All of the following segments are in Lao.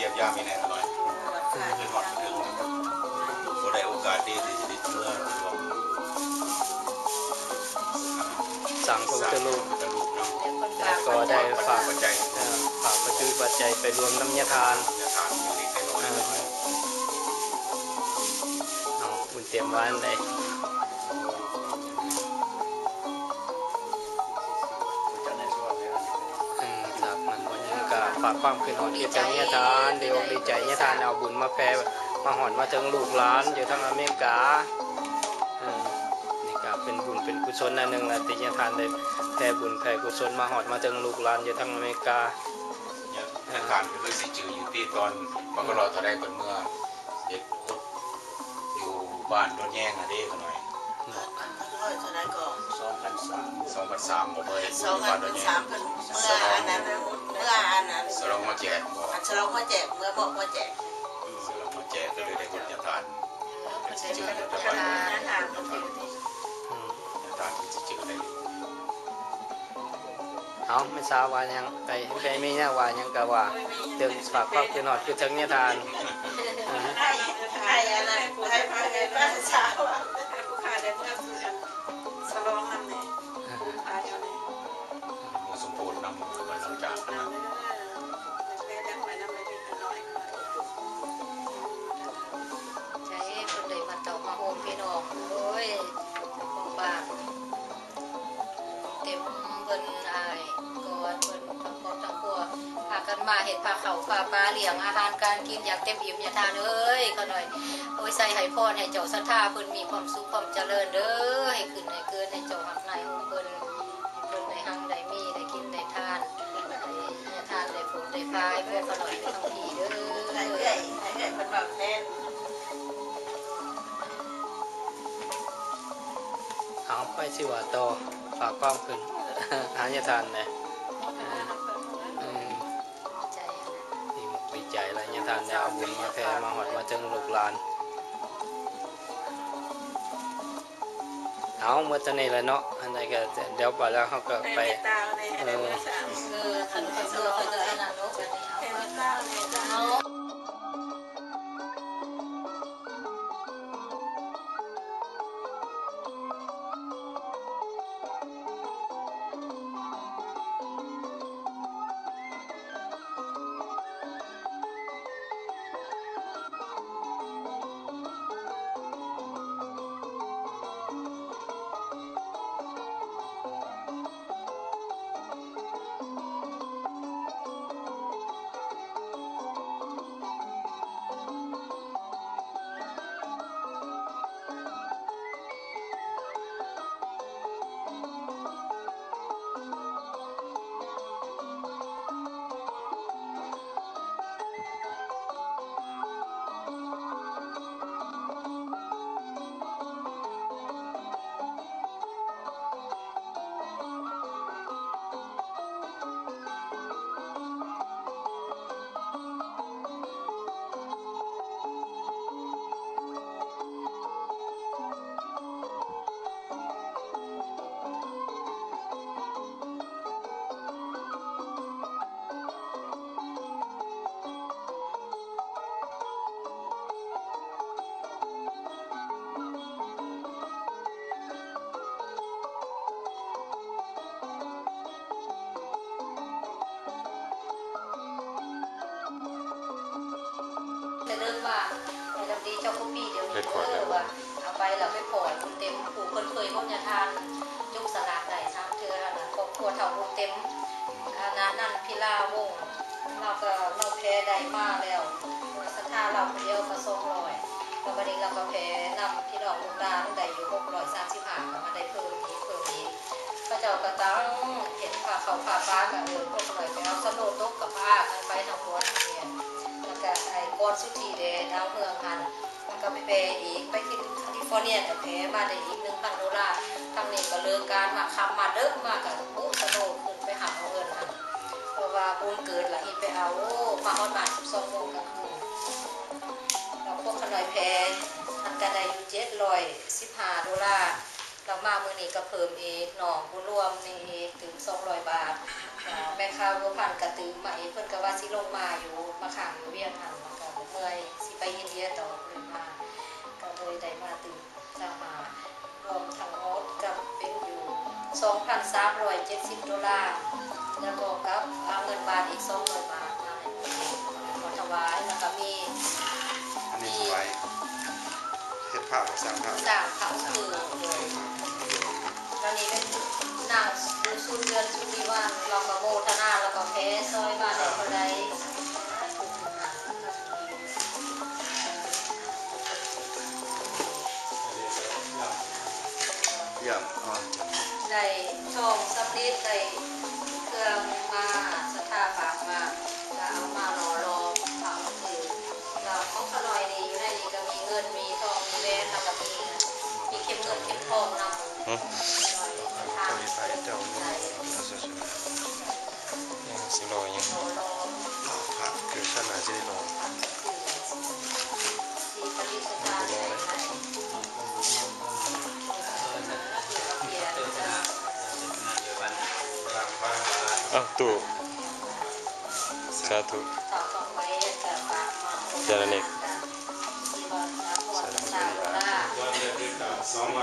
ຢ້ຽມຢາມອີ່ແນ່ໜ້ອຍ ເອີ ຂຶ້ນຮອດເຖິງ ບໍ່ໄດ້ໂອກາດດີທີ່ຈະໄດ້ເມືອຮ່ວມ ສ້າງພະພຸດທະຮູບ ແລ້ວກໍໄດ້ຝາກ ເອີ ຝາກປັດຈຸປັດໄຈໄປລວມນຳຍາທ່ານ ເອີ ເອົາບຸນຕຽມວານໃດ ອືມ ຈາກນັ້ນມາຍັງກະຝາກຄວາມຄິດຮອດຄິດເຖິງຍາທ່ານ ດີອົກດີໃຈຍາທ່ານ ເອົາບຸນມາແຜ່ ມາຮອດມາເຖິງລູກຫຼານຢູ່ທາງອາເມລິກາ ເອີ ນີ້ກະເປັນບຸນເປັນກຸສົນອັນໜຶ່ງລະ ທີ່ຍາທ່ານໄດ້ແຜ່ບຸນແຜ່ກຸສົນມາຮອດມາເຖິງລູກຫຼານຢູ່ທາງອາເມລິກາ ຍາທ່ານກໍຄືຊິຈື່ຢູ່ຕິ ຕອນປະກະລໍເທົ່າໃດເພິ່ນເມືອເຮັດ ຢູ່ບ້ານດອນແຍງຫັ້ນເດ້ ຂ້ານ້ອຍ ເອີ ເທົ່າໃດກໍ ສອງພັນສາມ ສອງພັນສາມ ບໍ່ເມີເຮັດບຸນຢູ່ບ້ານດອນແຍງ ສອງພັນສາມ ເພິ່ນເມືອອັນນັ້ນ ເມືອອັນນັ້ນ ສະຫຼອງຮອດແຈກບໍ່ ອັນສະຫຼອງຮອດແຈກ ເມືອມອບຮອດແຈກ ສະຫຼອງຮອດແຈກ ກໍເລີຍໄດ້ຮອດຍາທ່ານ ເອີ ເພິ່ນຊິຈື່ຢູ່ ຍາທ່ານເພິ່ນຊິຈື່ ອືມ ຍາທ່ານເພິ່ນຊິຈື່ໄດ້ຢູ່. ເອົາ ແມ່ສາວວ່າຫຍັງ? ໄປ ໄປມີຫຍັງວ່າຫຍັງກະວ່າ ເຖິງຝາກຄວາມຄິດຮອດຄິດເຖິງຍາທ່ານ ໃຫ້ ໃຫ້ອັນນັ້ນ ໃຫ້ ໃຫ້ປ້າສາວ ໃຫ້ຜູ້ຂ້າໄດ້ເມືອສະຫຼອງນຳແດ່ ຜູ້ຂ້າເຈົ້ານີ້ ໝູ່ສົມໂພດນຳ ໄປຫຼັງຈາກນັ້ນ ເອີ ໄປນຳໄປນຳໄປເດັກນ້ອຍ ໃຈເພິ່ນໄດ້ມາເຕົ້າມາໂຮມພີ່ນ້ອງ ໂອ້ຍ ຂອງບ້ານ ເຕັມເພິ່ນ ອ້າຍກອດເພິ່ນ ທັງຄອບທັງຄົວ ພາກັນມາເຮັດພາເຂົ້າພາປາ ລ້ຽງອາຫານການກິນຢ່າງເຕັມອີ່ມ ຍາທ່ານເອີຍ ຂ້ານ້ອຍ ໂອ້ຍ ໃສ່ໃຫ້ພອນໃຫ້ເຈົ້າສັດທາເພິ່ນມີຄວາມສຸກຄວາມຈະເລີນເດີ ໃຫ້ຂຶ້ນໃຫ້ເກີດ ໃຫ້ເຈົ້າຮັກນາຍໂຮມເພິ່ນ ໃຫ້ເພິ່ນໄດ້ຮັ່ງໄດ້ມີ ໄດ້ກິນໄດ້ທານ ໃຫ້ຍາທ່ານໄດ້ຜົນໄດ້ພາຍ ພວກຂ້ານ້ອຍທັງທີ່ເດີ ໃຫ້ເອື້ອຍ ໃຫ້ເອື້ອຍເພິ່ນເວົ້າແທນ. ເອົາ ໃຜຊິວ່າຕໍ່ ຝາກຄວາມຄືນຫາຍາທ່ານແດ່ ເອີ ເອີ ດີອົກດີໃຈລະ ຍາທ່ານໄດ້ເອົາບຸນມາແຜ່ມາຮອດມາເຖິງລູກຫຼານ ເອົາ ໝົດເທົ່ານີ້ລະເນາະ ອັນໃດກໍດຽວໄປແລ້ວເຮົາກໍໄປ ເອີ ເອີ ຄັນເຂົາເຊື່ອເຂົາກໍອັນນັ້ນໂລດ ອັນນີ້ເອົາ ໃຫ້ເພິ່ນເວົ້າແດ່ເຈົ້າ. ຈະເລີ່ມວ່າ ໃຫ້ດຳດີເຈົ້າ Copy ດຽວນີ້ເດີ ວ່າເອົາໄປແລ້ວໄປພໍ້ບຸນເຕັມ ຜູ້ເພິ່ນເຄີຍເບິ່ງຍາທ່ານຈຸກສະຫຼາກໄດ້ສາມເທື່ອຫັ້ນນະ ຄອບຄົວເຖົ້າບຸນເຕັມ ອາ ນານັນພິລາວົງ ລາວກໍ ລາວແຜ່ໄດ້ມາແລ້ວ ສັດທາລາວຜູ້ດຽວກໍສອງຮ້ອຍ ແລ້ວບັດນີ້ລາວກໍແຜ່ນຳພີ່ນ້ອງລູກຫຼານໄດ້ຢູ່ຫົກຮ້ອຍສາມສິບຫ້າ ກໍມາໄດ້ເພີ່ມອີກ ເພີ່ມອີກ ເຂົາເຈົ້າກໍຕັ້ງເຮັດພາເຂົ້າພາປາ ກໍເອີ ພວກຂ້ອຍໄປເອົາສະໂນຕົກ ກໍພາກັນໄປນຳພວກເຮົາ ແລ້ວກໍໄອ້ກອນສຸດທີ່ແດດດາວເຮືອງຫັ້ນ ມັນກໍໄປແຜ່ອີກ ໄປຄາລີຟໍເນຍກໍແຜ່ມາໄດ້ອີກໜຶ່ງພັນໂດລາ ທາງນີ້ກໍເລີກການມາຄ່ຳມາເດິກມາກໍບຸສະໂນຂຶ້ນໄປຮັບເອົາເງິນຫັ້ນ ເພາະວ່າບຸນເກີດລະຮີບໄປເອົາ ໂອ້ ມາຮອດບ້ານສິບສອງໂມງກາງຄືນ ແລ້ວພວກຂ້ານ້ອຍແຜ່ ມັນກໍໄດ້ຢູ່ເຈັດຮ້ອຍສິບຫ້າໂດລາ ແລ້ວມາມື້ນີ້ກໍເພີ່ມອີກ ນ້ອງບຸນລວມນີ້ອີກ ຕື່ມສອງຮ້ອຍບາດ ອ່າ ແມ່ຄ້າບົວພັນກະຕື່ມາອີກ ເພິ່ນກະວ່າຊິລົງມາຢູ່ ມາຄ້າງຢູ່ວຽງຫັ້ນ ແລ້ວກະເມື່ອຍ ຊິໄປອິນເດຍຕໍ່ ເພິ່ນມາ ກະເລີຍໄດ້ມາຕື່ມຊາວຫ້າ ລວມທັງໝົດກະເປັນຢູ່ສອງພັນສາມຮ້ອຍເຈັດສິບໂດລາ ແລ້ວກໍກັບ ອ່າ ເງິນບາດອີກສອງຮ້ອຍບາດ ມາໃຫ້ເພິ່ນ ມາຖວາຍ ແລ້ວກະມີ ອັນນີ້ຖວາຍ ເຮັດພະບໍ່ ສ້າງພະ ສ້າງພະຄື ໂດຍ ແລ້ວນີ້ແມ່ນນາງບຸນສູນເດືອນສຸລິວັນ ລາວກະໂມທະນາ ລາວກະແຜ່ຊ່ອຍມາໄດ້ເທົ່າໃດ ຢ້ຽມ ອໍ ໄດ້ທອງສຳລິດ ໄດ້ເຄື່ອງມາ ສັດທາຝາກມາ ກະເອົາມາຫຼໍ່ຫຼອມ ເອົາຄື ລາວຂອງຂ້ານ້ອຍນີ້ ຢູ່ໃນນີ້ກະມີເງິນ ມີທອງ ມີແຫວນ ລາວກະມີ ມີເຂັມເງິນເຂັມທອງນຳ ຫຶ ທາງໄທເຈົ້າ ໄດ້ ຍັງຊິລໍຫຍັງ ລໍພະ ຄືຂະໜາດຊິໄດ້ລໍ ອ້າວ ຕູ້ ສາທຸ ຈາລະນິກ ສາທຸ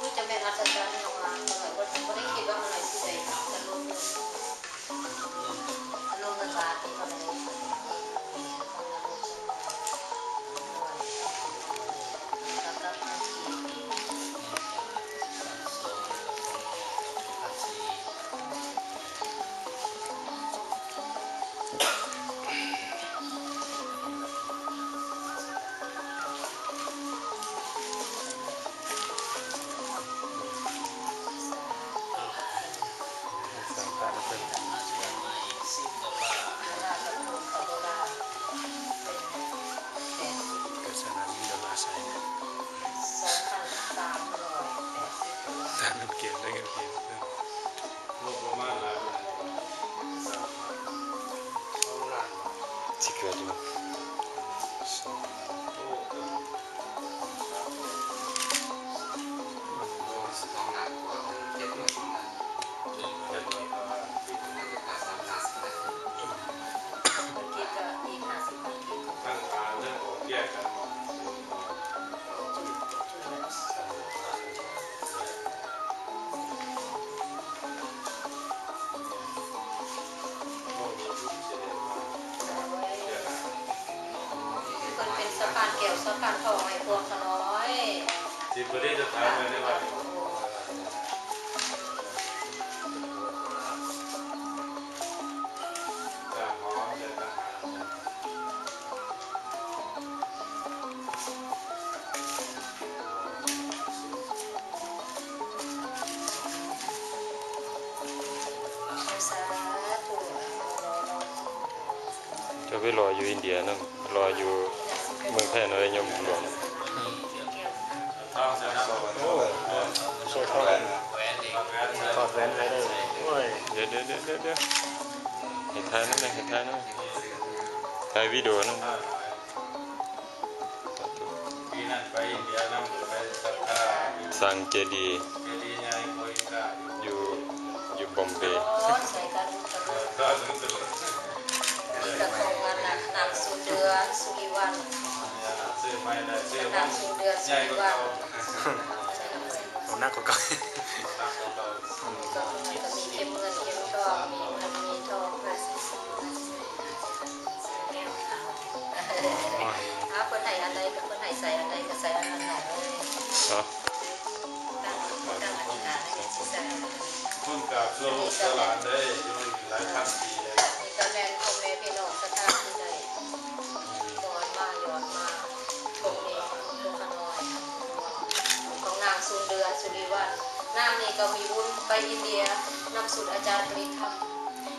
ອຸ້ຍ ຈະແມ່ນອັດສະຈັນເນາະ ວ່າ ບໍ່ ບໍ່ໄດ້ຄິດວ່າ ເຮົາ ຊິໄດ້ ອາລົມເງິນບາດນີ້ ເທົ່າໃດ. ສາມຮ້ອຍແປດສິບ ໄດ້ເງິນເກັບ ໄດ້ເງິນເກັບ ງົບປະມານຫຼາຍປານໃດ? ສອງລ້ານ ຊິເກີນຢູ່ ສອງລ້ານ ໂອ້ ເກີນ ເພິ່ນເປັນສະພານແກ້ວສະພານທອງໃຫ້ພວກຂ້ານ້ອຍ ທີ່ປະດິດຖະຖານໄວ້ໃນວັດນີ້. ເຈົ້າໄປລໍຢູ່ອິນເດຍນຳ ລໍຢູ່ເມືອງໄທນະ ໄດ້ຍົມຫຼວງ. ໂອ້ ຊ່ວຍເຂົ້າກັນ ຖອດແວ່ນໃຫ້ໄດ້. ໂອ້ຍ ດຽວໆໆໆ ໃຫ້ຖ່າຍນຳແດ່ ໃຫ້ຖ່າຍນຳ ຖ່າຍວິດີໂອນຳ. ປີນັ້ນໄປອິນເດຍນຳ ໄປສັກການ ສ້າງເຈດີ ເຈດີໃຫຍ່ ຢູ່ ຢູ່ບອມເບ. ມີກະຂອງອັນນະ ນາງສູນເດືອນ ສຸລິວັນ ນາງສູນເດືອນ ສຸລິວັນ ໂອ້ ໜັກກວ່າເກົ່າ ກະມີເຂັມເງິນເຂັມທອງ ມີເງິນມີທອງ ໂອ້ຍ ເພິ່ນໃຫ້ອັນໃດ ເພິ່ນໃຫ້ໃສ່ອັນໃດກະໃສ່ອັນນັ້ນເນາະ. ເນາະ ຕັ້ງ ຕັ້ງອະທິຖານໃຫ້ຊິໃສ່ ບຸນກາບຊົ່ວລູກຊົ່ວຫຼານເດ້ ຢູ່ຫຼາຍພັນປີເດ້. ນີ້ກະແມ່ນພໍ່ແມ່ພີ່ນ້ອງສັດທາທີ່ໄດ້ ກ່ອນມາ ຍ້ອນມາ ພວກນີ້ ພວກຂ້ານ້ອຍ ຂອງນາງສູນເດືອນ ສຸລິວັນ ນາງນີ້ກະມີບຸນໄປອິນເດຍ ນຳຊຸດອາຈານປະລິດທຳ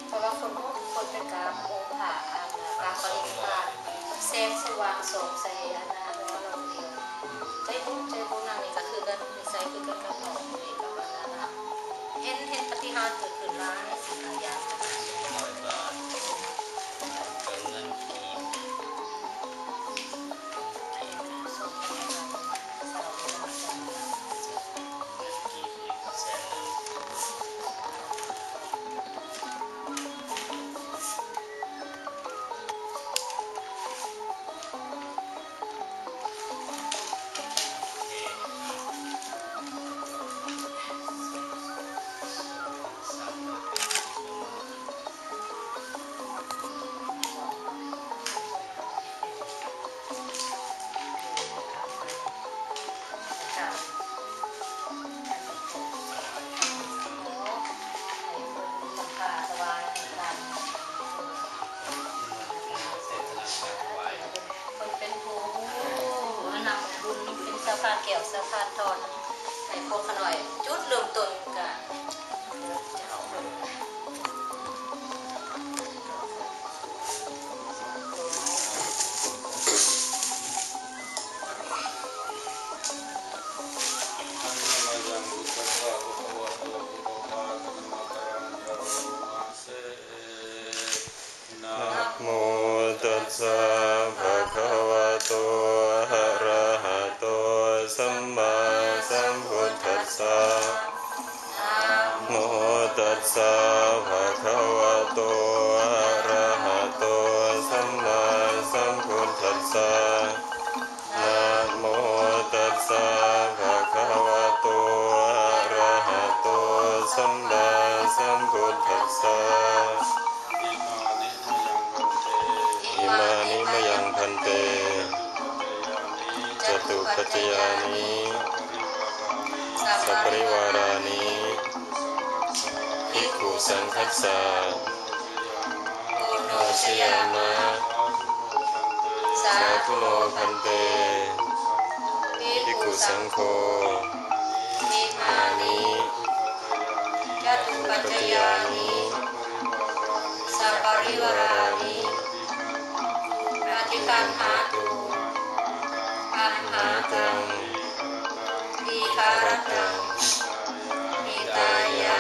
ເພາະວ່າຄົນ ຄົນໄປກາບອົງພະ ອາ ກາບປະລິດທຳ ແສງສະຫວ່າງສ່ອງໃສ່ອັນນາ ເພາະວ່າລາວ ໃຈບຸນ ໃຈບຸນ ນາງນີ້ກະຄືກັນ ນິໄສຄືກັນກັບນ້ອງ ເຫັນ ເຫັນປາຕິຫານເກີດຂຶ້ນຫຼາຍສິ່ງຫຼາຍຢ່າງ. ແກ້ວສະພານທອນ ໃຫ້ພວກຂ້ານ້ອຍຈຸດເລີ່ມຕົ້ນການ Namo tassa bhagavato arahato sammāsambuddhassa. Namo tassa bhagavato arahato sammāsambuddhassa. Namo tassa bhagavato arahato sammāsambuddhassa. Imāni mayaṃ bhante catuppaccayāni saparivārāni bhikkhusaṅghassa. Oṇojayāma. Sādhu no bhante. Bhikkhusaṅgho. Imāni catuppaccayāni saparivārāni paṭiggaṇhātu amhākaṃ. Dīgharattaṃ hitāya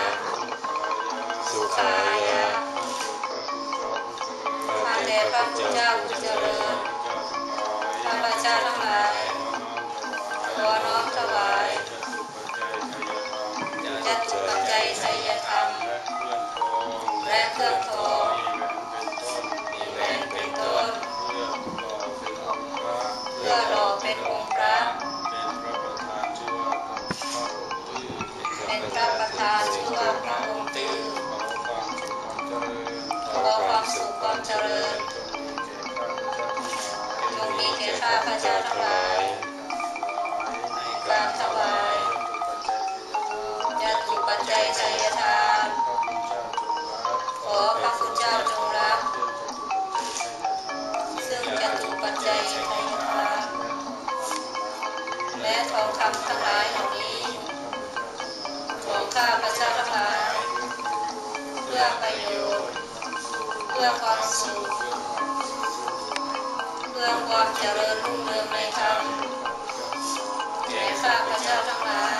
sukhāya. ຂ້າແດ່ພະພຸດທະເຈົ້າຜູ້ຈະເລີນ, ຂ້າພະເຈົ້າທັງຫຼາຍ ຂໍນ້ອມຖວາຍ ຈະຕຸປັດໄຈໄຊຍະທຳ ແລະເຄື່ອງທອງ ມີແຫວນເປັນຕົ້ນ ເພື່ອຫຼໍ່ເປັນອົງພະ ເປັນພະປະທານຊື່ວ່າພະອົງຕື້ ເປັນພະປະທານຊື່ວ່າພະອົງຕື້. ຂໍຄວາມສຸກຄວາມຈະເລີນ ຈົ່ງມີແກ່ຂ້າພະເຈົ້າທັງຫຼາຍ ໃນການຖວາຍ ຈະຕຸປັດໄຈໄຊຍະທານ. ຂໍພະຄຸນເຈົ້າຈົ່ງຮັບ ຊຶ່ງຈະຕຸປັດໄຈໄຊຍະທານ ແລະ ທອງຄຳທັງຫຼາຍເຫຼົ່ານີ້ ຂອງຂ້າພະເຈົ້າທັງຫຼາຍ ເພື່ອປະໂຫຍດ ເພື່ອຄວາມສຸກ ເພື່ອຄວາມຈະເລີນຮຸ່ງເຮືອງໃນທຳ ແກ່ຂ້າພະເຈົ້າທັງຫຼາຍ